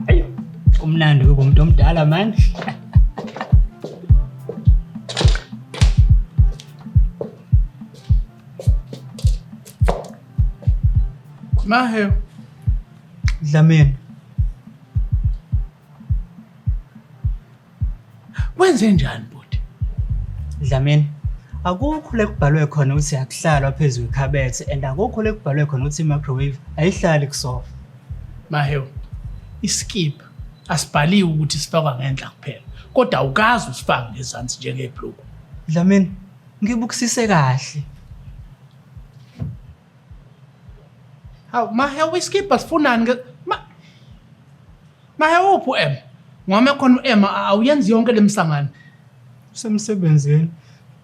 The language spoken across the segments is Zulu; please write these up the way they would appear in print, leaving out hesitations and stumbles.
Ayi, kumnandi ukuba umuntu omdala manje. Mahewu. Dlamini. Wenze njani bhuti? Dlamini, akukho le kubhalwe khona ukuthi akuhlalwa phezu kwekhabethe and akukho le kubhalwe khona ukuthi i-microwave ayihlali kusofa. Mahewu, iskip asibhaliwe ukuthi sifakwa ngenhla kuphela, kodwa awukazi usifake ngezansi njengebhluku. Dlamini, ngibukisise kahle. Hawu, Mahewu iskibha sifunani ke? Ma Mahewu uphi u-M? Ngoba khona u-M awuyenzi yonke lemisangano. Usemsebenzini.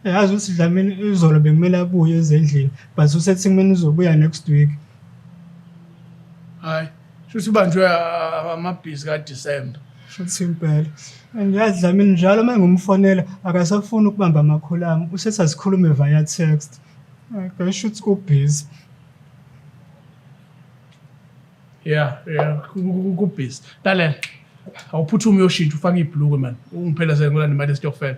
Yazi ukuthi Dlamini izolo bekumele abuye ezendlini but usethi kumele uzobuya next week. Hayi, shuthi ubanjwe amabhizi kaDecember. Shuthi impela. And yazi Dlamini njalo uma ngimfonela akasafuni ukubamba amakholi ami usethi asikhulume via text. Ngisho ukuthi ubhizi. Yeah, kubhizi. Lalela. Awuphuthume uyoshintsha ufake ibhulukwe man. Ungiphelezele ngolanda imali yesitokfela.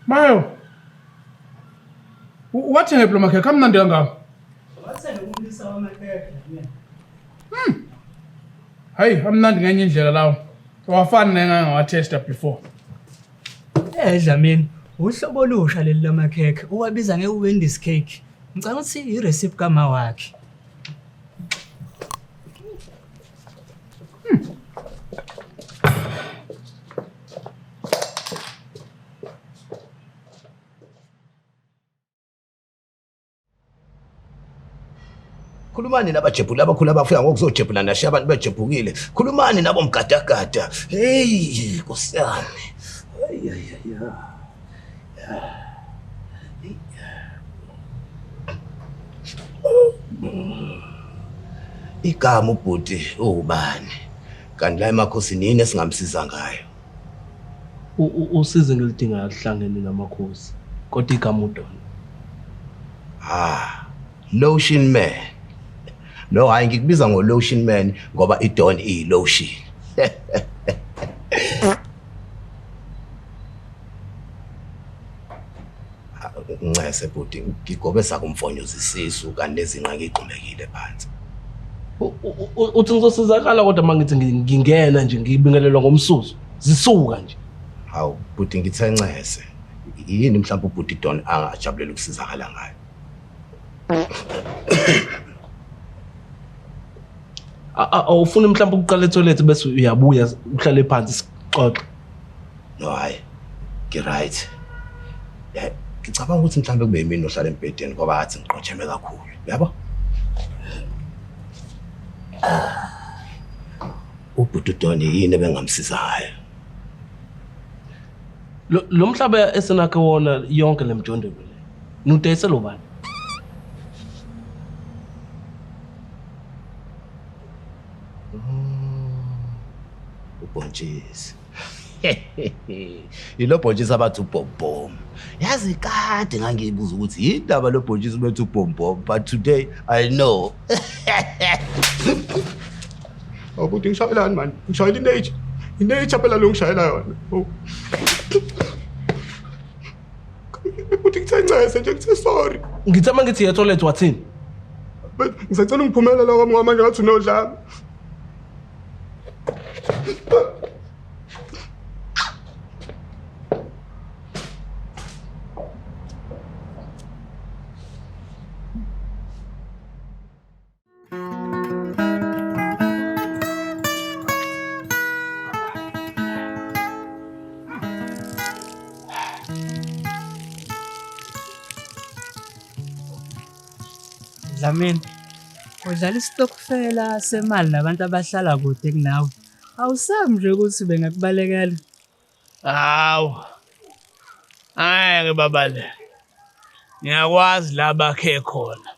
Mayo. Wathenge phela makhekhe amnandi kangaka. Wathenge umlisa wamakhekhe. Hayi, amnandi ngenye indlela lawo. Awafani nengangawathesta before. Eh Dlamini, uhlobo olusha leli lamakhekhe uwabiza nge-Wendy's cake. Ngicabanga ukuthi i-recipe kama wakhe. Khulumani nabajebhuli abakhulu abafika ngokuzojebhula nashiya abantu bejebhukile. Khulumani nabo mgadagada. Hey, Nkosi yami. Ay ay ay. Igama ubhuti uwubani? Kanti la emakhosini yini esingamsiza ngayo? Usizo engiludingayo aluhlangene namakhosi, kodwa igama uDon. Ah, Lotion Man. No, hayi ngikubiza ngo Lotion Man ngoba iDon iyi lotion. Ncese bhuti, ngigobe sakumfonyoza isisu kanti nezinqa ngigxumekile phansi. Uthi ngizosizakala kodwa uma ngithi ngingena nje ngibingelelwa ngomsuzo. Zisuka nje. Hawu bhuti ngithe ncese. Yini mhlawumbe ubhuti Don angajabulela ukusizakala ngayo? Awufuni mhlawumbe ukuqala etoilet bese uyabuya uhlale phansi sixoxe. No hayi. Ngi-right. Ngicabanga ukuthi mhlawumbe kube yimina ohlala embhedeni ngoba athi ngiqotheme kakhulu. Yabo? Ubhuti uDon yini ebengamsiza ngayo? Lo mhlaba esenakhe wona yonke le mjondolo le. Nudayisela ubani? Ubhontshisi. Yilo bhontshisi abathi ubhombom. Yazi kade ngangiyibuza ukuthi yindaba lo bhontshisi bethi ubhombom but today I know. Awubuthi ngishayelani mani? Ngishayela i-nature. I-nature phela lo ngishayela yona. Oh. Uthi ngithe ncese nje ngithe sorry. Ngithe uma ngithi yetoilet wathini? Ngisacela ungiphumela la kwami ngoba manje ngathi unodlame. Dlamini, udlala isitokfela semali nabantu abahlala kude kunawe. Awusabi nje ukuthi bengakubalekela. Hawu. Angeke babale. Ngiyakwazi la bakhe khona.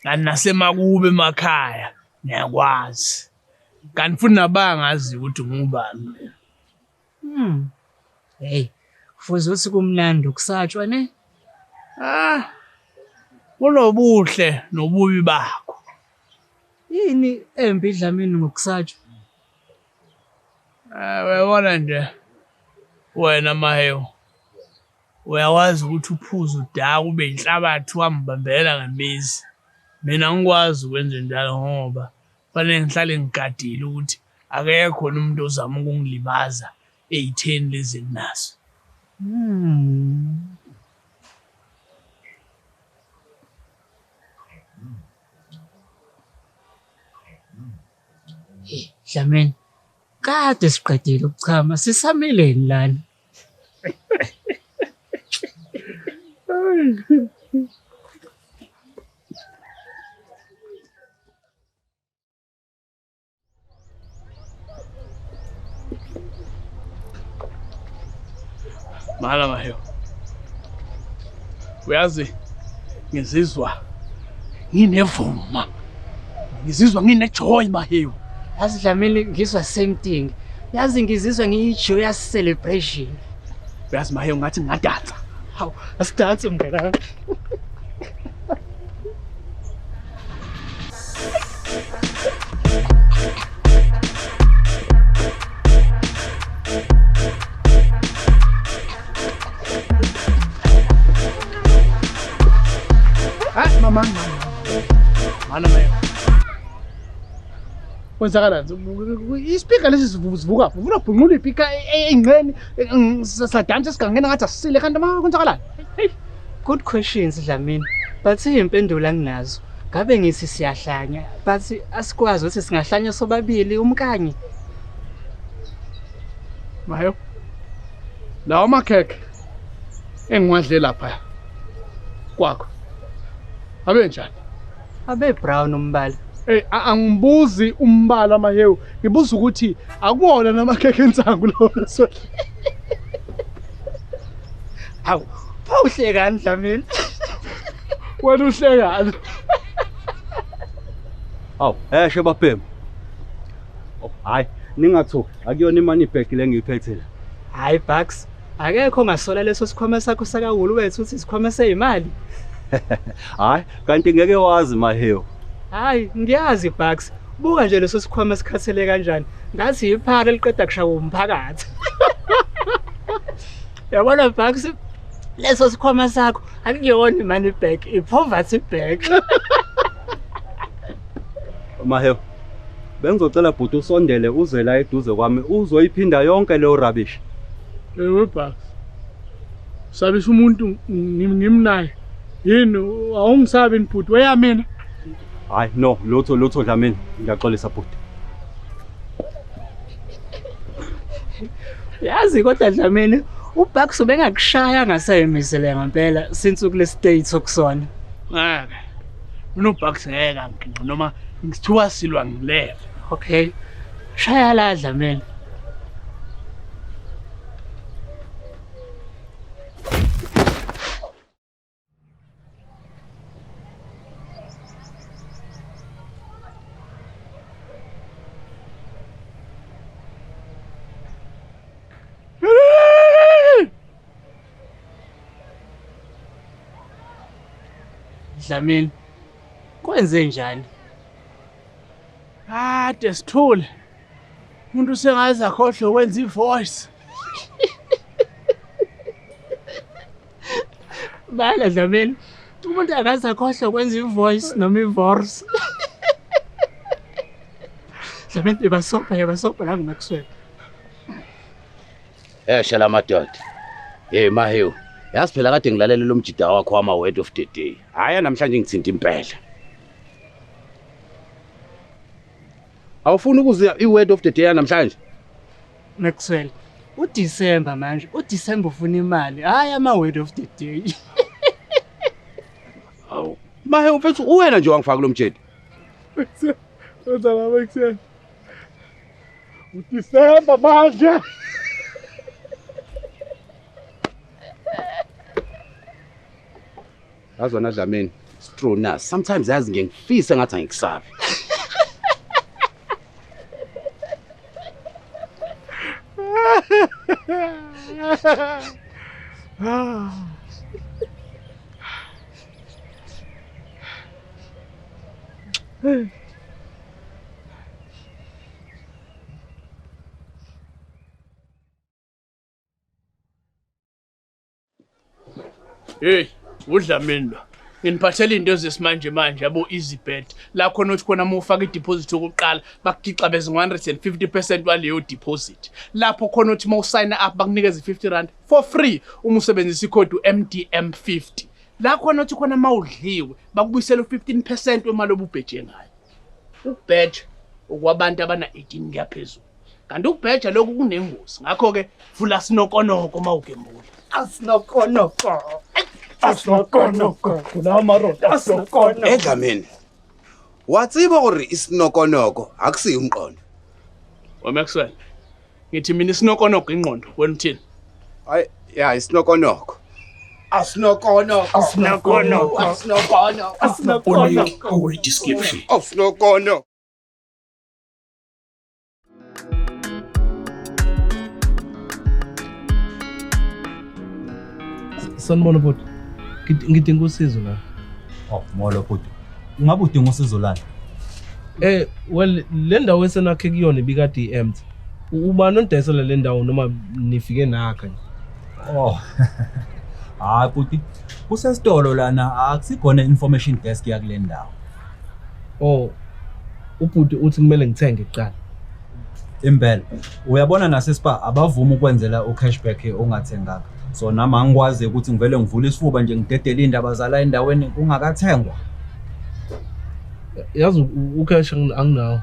Kanti nasemakube emakhaya ngiyakwazi. Kanti futhi nabangazi ukuthi ngubani mina. Hey, kufuze ukuthi kumnandi ukusatshwa ne? Ah. Kunobuhle nobubi bakho. Yini embi Dlamini ngokusatshwa? Uyabona nje wena Mahewu, uyakwazi ukuthi uphuze udaka ube inhlabathi wambambela ngemizi. Mina ngikwazi ukwenza njalo ngoba fanele ngihlale ngigadile ukuthi akekho umuntu ozama ukungilimaza ey'theni lezi enginazo. Hey, Dlamini, kade siqedile ukuchama, sisamileni lana? Mala Mahewu, uyazi ngizizwa nginevuma, ngizizwa ngine-joy Mahewu. Yazi Dlamini, ngizwa same thing. Yazi ngizizwa ngiyi-joyous celebration. Uyazi Mahewu, ngathi ngingadansa. Hawu, asidanse mngani. Hayi mama, mana Mahewu. Kwenzakalani? Isipika lesi sivuka ufuna ubhunqula ipika ey'ngqeni sadansa esigangeni ngathi asisile kanti kwenzakalani? Good questions Dlamini, but iy'mpendulo anginazo. Ngabe ngithi siyahlanya, but asikwazi ukuthi singahlanya sobabili umkanye. Mahewu, lawa makhekhe engiwadle lapha kwakho abe njani? Abe brown umbala. Hey, angibuzi umbala Mahewu, ngibuza ukuthi akuwona namakhekhe ensangu lawo so. Hawu, pawuhlekani Dlamini? Wena uhlekani? Hawu, eshe babhemu. Hayi, ningathuki, akuyona imani bag le engiyiphethe la. Hayi Bucks, akekho ongasola leso sikhwama sakho sakawulu wethu uthi isikhwama seyimali. Hayi, kanti ngeke wazi Mahewu. Hayi, ngiyazi Bucks. Buka nje leso sikhwama sikhathele kanjani. Ngathi iphara eliqeda kushaya umphakathi. Yabona Bucks, leso sikhwama sakho akuyona imani bag, i-poverty bag. Mahewu, bengizocela bhuti usondele uze la eduze kwami uzoyiphinda yonke leyo rubbish. Ewe Bucks, sabisa umuntu ngimnaye. Yini awungisabi bhuti weya mina? Hayi no, lutho lutho Dlamini, ngiyaxolisa bhuti. Yazi kodwa Dlamini, uBucks ubengakushaya ngasayimisele ngempela since ukule state okusona. Ngeke. Mina uBucks ngeke anginqe noma ngithiwa silwa ngilele. Okay. Shaya la Dlamini. Dlamini, kwenze njani? Kade sithule. Umuntu usengaze akhohlwe ukwenza i-voice. Bala Dlamini, umuntu akaze akhohlwe ukwenza i-voice noma i-voice. Dlamini, ibasobha la nguMaxwell. Esha la madoda. Hey Mahewu, yazi phela kade ngilalela lo mjida wakho wama word of the day. Hhayi namhlanje ngithinta impela. Awufuni ukuzwa i-word of the day namhlanje? Maxwell, uDecember manje, uDecember ufuna imali. Hhayi ama word of the day. Awu, Mahewu mfethu uwena nje wangifaka lo mjida. Wenza la Maxwell. uDecember manje. Azwana Dlamini, through na. Sometimes yazi ngiye ngifise ngathi angikusabi. Hey, uDlamini lo. Nginiphathela into zesimanje manje yabo easy bet. La khona uthi khona uma ufaka i-deposit yokuqala bakugixa beze ngo-150% waleyo deposit. Lapho khona uthi uma usayina up bakunikeza i-50 rand for free uma usebenzisa ikhodi u-MDM50. La khona uthi khona uma udliwe bakubuyisela u-15% wemali obubheje ngayo. Ukubheja okwabantu abana-18 kuya phezulu. Kanti ukubheja lokhu kunengozi. Ngakho-ke vula sinokonoko uma ugembula. Asinokonoko. Asinokonoko. Kula Asinokonoko. Edlamini. Wa tseba gore isinokonoko akusiyo umqondo. We Maxwell. Ngithi mina isinokonoko ingqondo, wena uthini? Hayi, ya isinokonoko. Asinokonoko. Asinokonoko. Asinokonoko. Asinokonoko. Description. Asinokonoko. Sanibona bhuti. Ngidinga usizo la. Oh, molo bhuti. Ungabe udinga usizo lani? Well, le ndawo esenakhe kuyona ibikade i-empty. Ubani onidayisela le ndawo noma nifike nakha nje? Oh. Hayi bhuti, kusesitolo lana akusikhona information desk yakule ndawo. Oh, ubhuti uthi kumele ngithenge kuqala. Impela. Uyabona naseSpar abavumi ukwenzela ucashback ongathenganga. So nami angikwazi ukuthi ngivele ngivule isifuba nje ngidedele indaba zala endaweni kungakathengwa. Yazi ucash anginawo.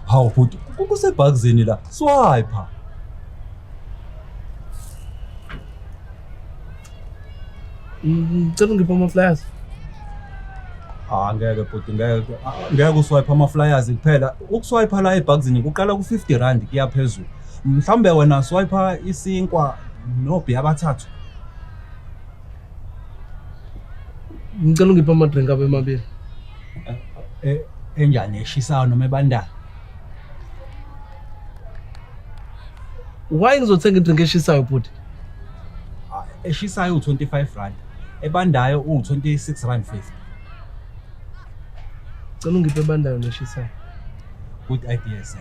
Hawu bhuti, kusebhakzini la. Swipe. Ngicela ungiphe ama-flyers. Ah ngeke bhuti ngeke. Ngeke uswipe ama-flyers kuphela. Ukuswipe la ebhakzini kuqala ku-50 rand kuya phezulu. Mhlawumbe wena swipe isinkwa nobhi abathathu. Ngicela ungiphe ama-drink abe mabili. Enjani eshisayo noma ebandayo? Why ngizothenga idrink eshisayo bhuti? Eshisayo u-25 rand, ebandayo u-26 rand 50. Ngicela ungiphe ebandayo neshisayo. Good idea sir.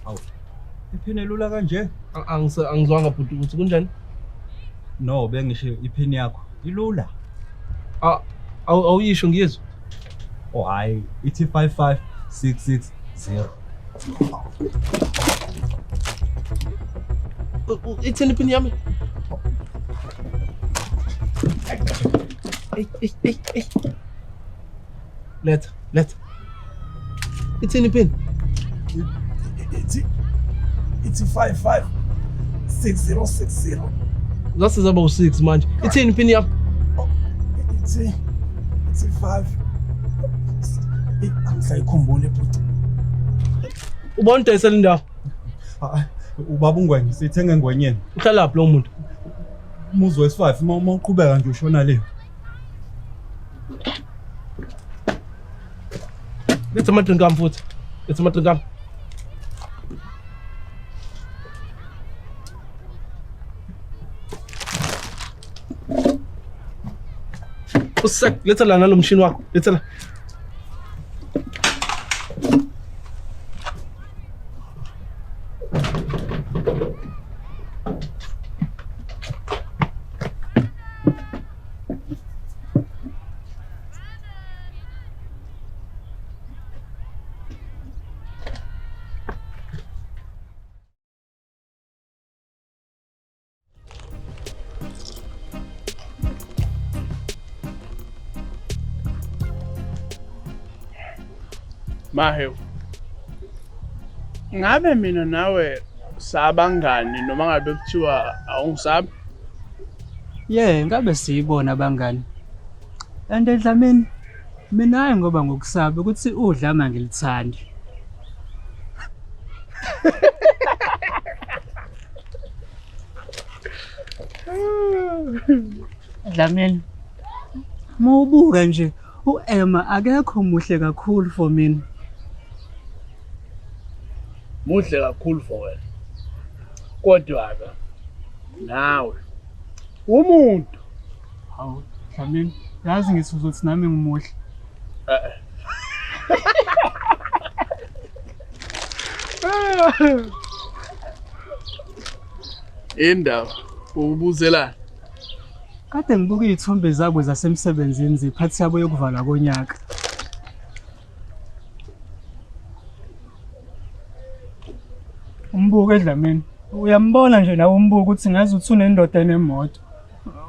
Awu. Iphini elula kanje? Angizwanga bhuti ukuthi kunjani? No, bengisho iphini yakho ilula. Awuyisho ngiyezwa. Oh hayi, ithi 55660. Ithini iphini yami? Ey ey ey ey. Letha, letha. Ithini iphini? Ithi 556060. Zase zaba u6 manje. Ithini iphini yami? Ithi 5. Angisayikhumbuli bhuti. Ubona udayisela indawo? Ubaba uNgwenya, siyithenga eNgwenyeni. Uhlalaphi lo muntu? Umuzi wesi-5 uma uqhubeka nje ushona le. Letha amadrink ami futhi. Letha amadrink ami. Usek, letha la nalo mshini wakho. Letha la. Mahewu. Ngabe mina nawe sabangani noma ngabe kuthiwa awungisabi? Yeah, ngabe siyibona abangani. And Dlamini, mina hayi ngoba ngokusaba ukuthi udlama ngilithandi. Dlamini, mawubuka nje u-Emma akekho muhle kakhulu for mina. Muhle kakhulu for wena. Kodwa-ke nawe umuntu. Hawu, Dlamini, yazi ngithi uzothi nami ngimuhle. Indaba ubuzelana. Kade ngibuka iy'thombe zabo zasemsebenzini zephathi yabo yokuvalwa konyaka. Umbuko eDlamini, uyambona nje nawe umbuko ukuthi ngaze uthi unendoda enemoto.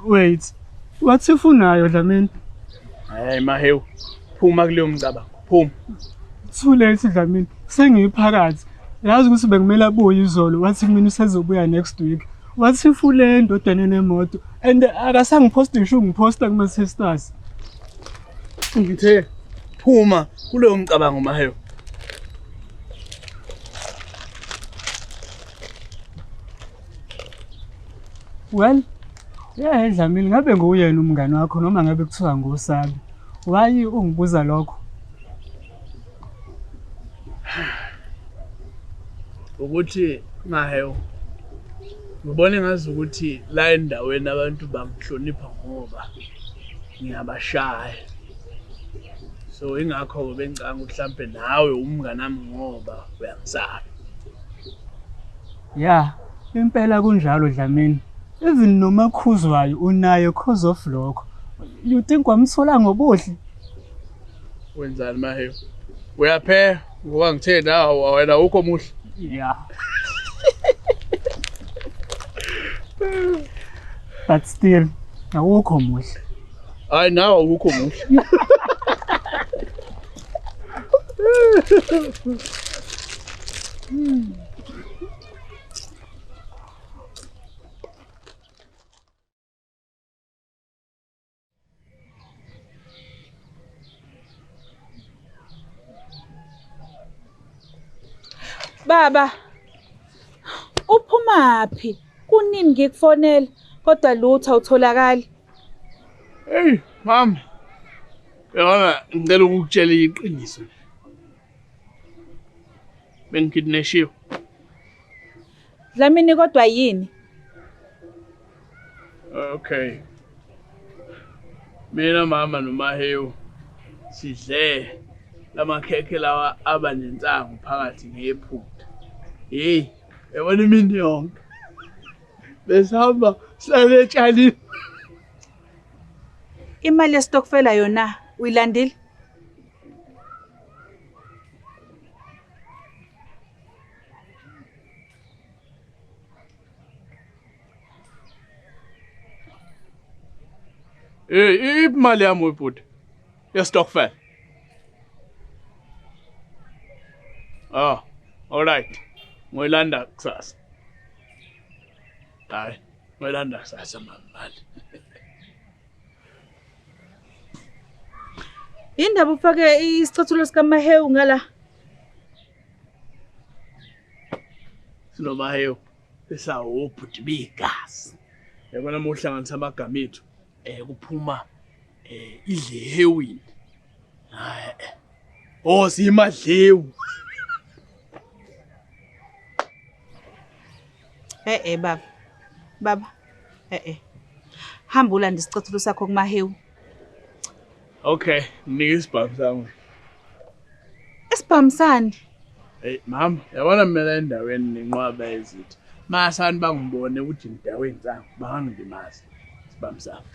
Wait, what if unayo Dlamini? Hayi Mahewu, phuma kuleyo mcabango, phuma. Too late Dlamini, sengiyiphakathi. Yazi ukuthi bekumele abuye izolo, wathi kumina usezobuya next week. Wathi if ule ndodana enemoto and akasangiphosti ngisho ungiphosta kuma-sisters. Ngithe phuma kuleyo mcabango Mahewu. Well, yeah Dlamini, ngabe nguyena umngani wakho noma ngabe kuthiwa ngusabi. Why ungibuza lokho? Ukuthi Mahewu, ngibone ngazi ukuthi la endaweni abantu bangihlonipha ngoba ngiyabashaya. So ingakho bengicanga ukuthi mhlambe nawe umngani wami ngoba uyangisaba. Yeah, impela kunjalo Dlamini. Even noma khuzwayo unayo cause of lokho. You think wamthola ngobuhle? Wenzani Mahewu? Uyapheka ngoba ngithe nawe wena awukho muhle. Yeah. But still, awukho muhle. Hayi nawe awukho muhle. Baba, uphumaphi? Kunini ngikufonela kodwa lutho awutholakali. Hey, mama. Yabona ngicela ukukutshela iqiniso. Bengikidnashiwe. Dlamini kodwa yini? Okay. Mina mama noMahewu sidle lamakhekhe lawa aba nensangu phakathi ngephutha. Hey, yabona imini yonke. Besihamba silale etshalini. Imali yesitokfela yona uyilandile? Hey, imali yami webhuti. Yestokfela. Oh, all right. Ngoyilanda kusasa. Hayi, ngoyilanda kusasa mama mali. Indaba ufake isicathulo sikaMahewu ngala. SinoMahewu esawubhuti begazi. Yabona uma uhlanganisa amagama ethu kuphuma idlewini. Hayi. Oh, simadlewu. Baba. Baba. Hamba ulande isicathulo sakho kuMahewu. Okay, nginike isibhamu sami. Isibhamu sani? Hey mama, yabona mina endaweni nenqwaba ezithi. Masani bangibone ukuthi ngidaweni zami, bangangilimazi. Isibhamu sami.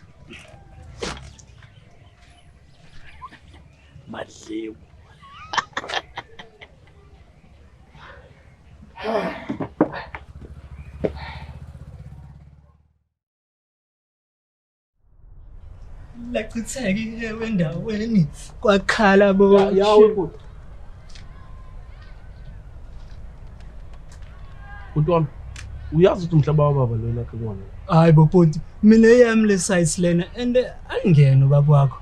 Madlewu. Lachitheke endaweni kwakhala bo. Yawe bhuti. Bhuti wami, uyazi ukuthi umhlaba wababa lona ke kona. Hayi bo bhuti, mina eyami le site lena and angena ubaba wakho.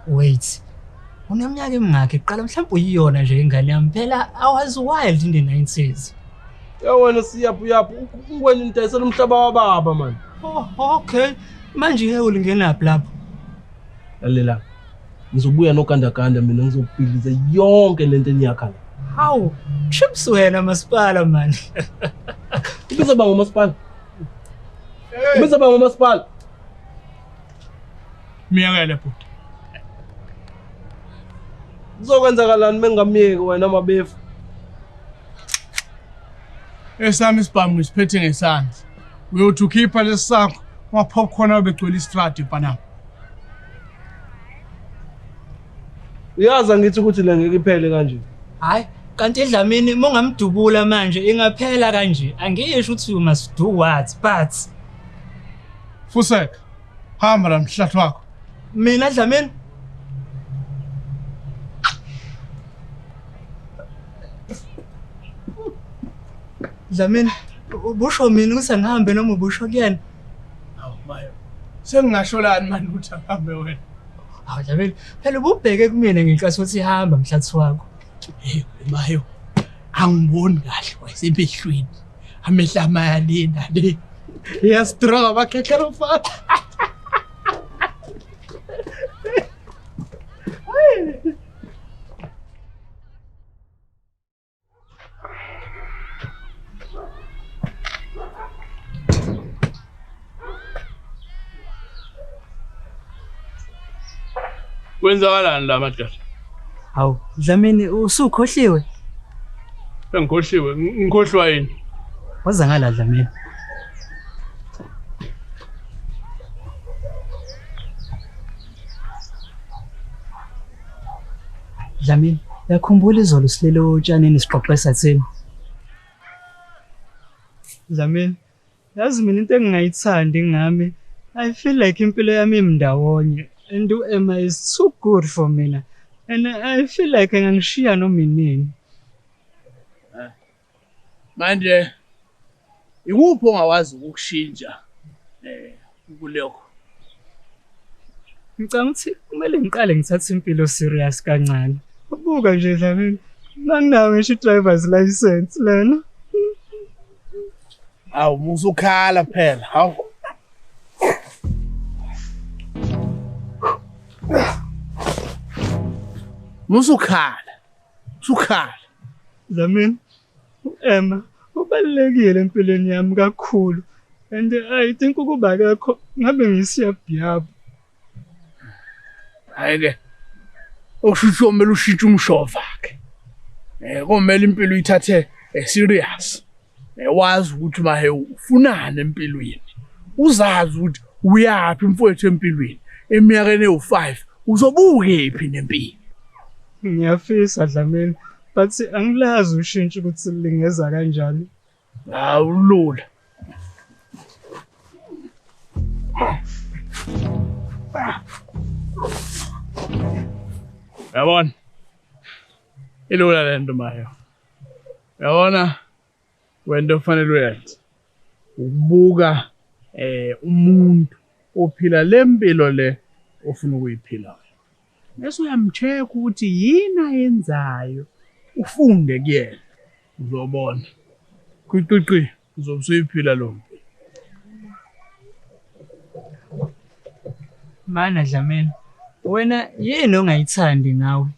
Wait. Uneminyaka emingakhi kuqala mhlawumbe uyiyona nje ingane yami phela I was wild in the 90s. Ya wena siyaphi uyaphi wena ngidayisela umhlaba wababa man. Oh, okay. Manje ihewu lingenaphi lapho? Lalela. Ngizobuya nogandaganda mina ngizobhidliza yonke lento eniyakha la. Hawu, chips wena masipala man. Ubiza ba ngomasipala? Ubiza ba ngomasipala? Miyakele bhuti. Kuzokwenzakalani mengamiyeki wena mabefu? Esami isibhamu ngisiphethe ngesandla. Uyothi ukhipha lesi sakho ama-popcorn abegcwele istradi mfanami. Uyazi ngithi ukuthi le ngeke iphele kanje. Hayi, kanti eDlamini mongamdubula manje ingaphela kanje. Angisho ukuthi you must do what, but Fuseka, hamba la mhlathi wakho. Mina Dlamini Dlamini, ubusho mina ukuthi angihambe noma ubusho kuyena? Hawu mayo. Sengingasholani manje ukuthi ahambe wena? Hawu Dlamini, phela ububheke kumina ngenkathi uthi hamba mhlathi wakho. Hey mayo, angiboni kahle wayesemehlweni. Amehlo amayalina le. Iyasidroga bakhekhela mfana. Kwenzakalani la madoda? Hawu, Dlamini usukhohliwe? Sengikhohliwe, ngikhohlwa yini? Waza ngala Dlamini. Dlamini, uyakhumbula izolo silele otshanini sixoxe sathini? Dlamini, yazi mina into engingayithandi ngami, I feel like impilo yami imndawonye and u-Emma is too good for mina. And I feel like angangishiya noma inini. Manje ikuphi ongawazi ukukushintsha kulokho? Ngicabanga ukuthi kumele ngiqale ngithathe impilo serious kancane. Ubuka nje Dlamini, anginayo ngisho i-driver's license lena. Hawu musukhala phela, hawu. Musukhala. Usukhala. Dlamini, u-Emma ubalulekile empilweni yami kakhulu. And I think ukuba akekho ngabe ngisiyabhiyabha. Hayi ke. Okusho ukuthi komele ushintshe umshova ke. Komele impilo uyithathe serious. Wazi ukuthi mahe ufunani empilweni. Uzazi ukuthi uyaphi mfowethu empilweni. Eminyakeni ewu-5 uzobukephi nempilo. Ngiyafisa Dlamini, but angilazi ushintsho ukuthi lingeza kanjani. Hawu lula. Uyabona? Ilula le nto mayo. Uyabona wena ofanele uyenze. Ukubuka umuntu ophila le mpilo le ofuna ukuyiphila. Bese uyamcheck ukuthi yini ayenzayo, ufunde kuyena. Uzobona. Qiqiqi uzobe usuyiphila lo mpilo. Mana Dlamini, wena yini ongayithandi ngawe?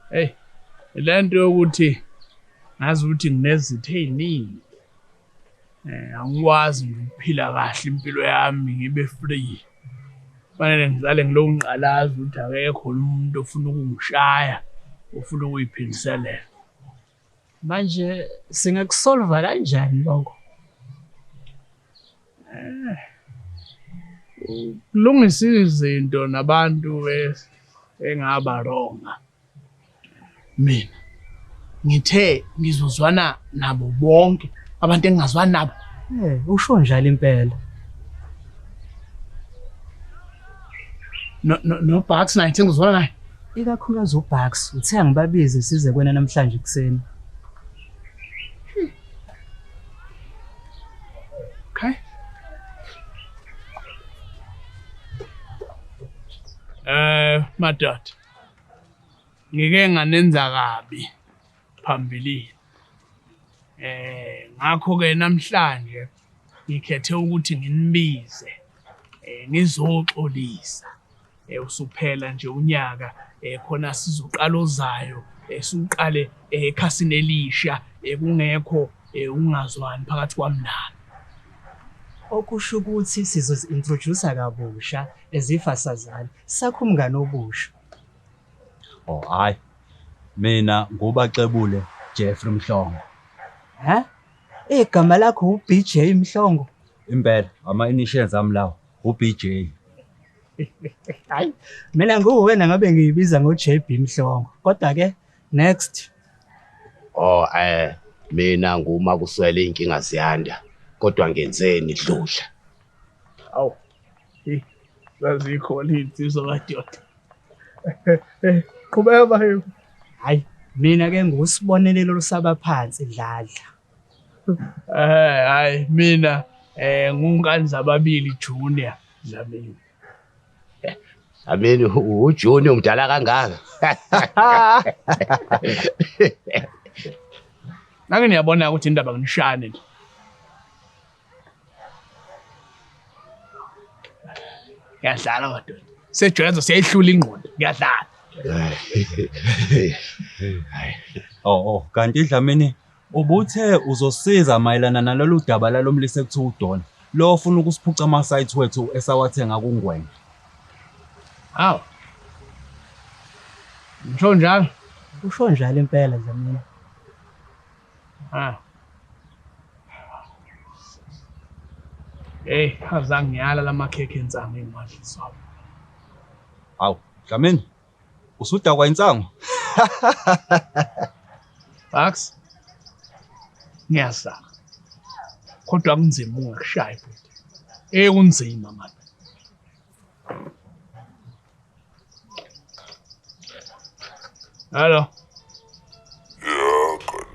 Hey, le nto yokuthi ngazi ukuthi nginezitha ey'ningi. Angikwazi nje ukuphila kahle impilo yami ngibe free. Kufanele ngizale ngilokhu ngiqalaza ukuthi akekho umuntu ofuna ukungishaya, ofuna ukuyiphindiselela. Manje singakusolva kanjani lokho? Kulungisa izinto nabantu engaba wronga. Mina ngithe ngizozwana nabo bonke abantu engingazwani nabo. Usho njalo impela. No Bucks naye ngithe ngizozwana naye. Ikakhulukazi uBucks uthe angibabize size kwena namhlanje ekuseni. Okay. Madoda. Ngike nganenza kabi phambilini. Ngakho ke namhlanje ngikhethe ukuthi nginibize ngizoxolisa. Usuphela nje unyaka khona sizoqala ozayo siuqale ekhasini elisha kungekho ungazwani phakathi kwami nani. Okusho ukuthi sizozi-introduce kabusha ezifasazane sakho umngane obusha. Oh hayi. Mina nguBaxebule Jeffrey Mhlongo. Ha? Igama lakho uBJ Mhlongo. Impela ama initials ami lawo uBJ. Hayi, mina nguwena ngabe ngiyibiza ngoJB Mhlongo. Kodwa ke next. Oh mina nguma kuswele inkinga ziyanda. Kodwa ngenzeni dludla? Awu. Zazikhona insizwa madoda. Qhubeka bahe. Hayi, mina ke ngusibonelelo lusabaphansi dladla. Hayi mina nguNkanza ababili Junior Dlamini. Amini uJunior umdala kangaka. Nake niyabona ukuthi indaba nginishane nje. Ngiyadlala madoda. Sejwayeza siyayihlula ingqondo. Ngiyadlala. Oh kanti Dlamini ubuthe uzosiza mayelana nalolu daba lalomlise ekuthiwa uDona. Lo ofuna ukusiphuca ama sites wethu esawathenga kuNgwenya. Hawu. Ngisho njalo. Usho njalo impela Dlamini. Ah. Hey, azange ngiyala lamakhekhe insangu engiwadlisayo. Hawu, Dlamini. Usudakwa insangu? Max. Ngiyazama. Kodwa kunzima ungakushayi futhi. Kunzima manje. Hello. Yeah, good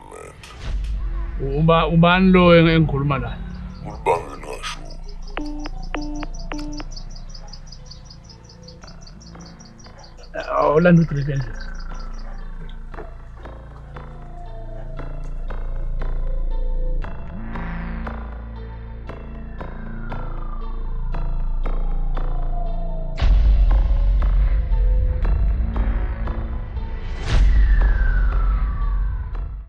man. Ubani lo engikhuluma naye? Ulibangeni kasho. Awulanda udrink endlini.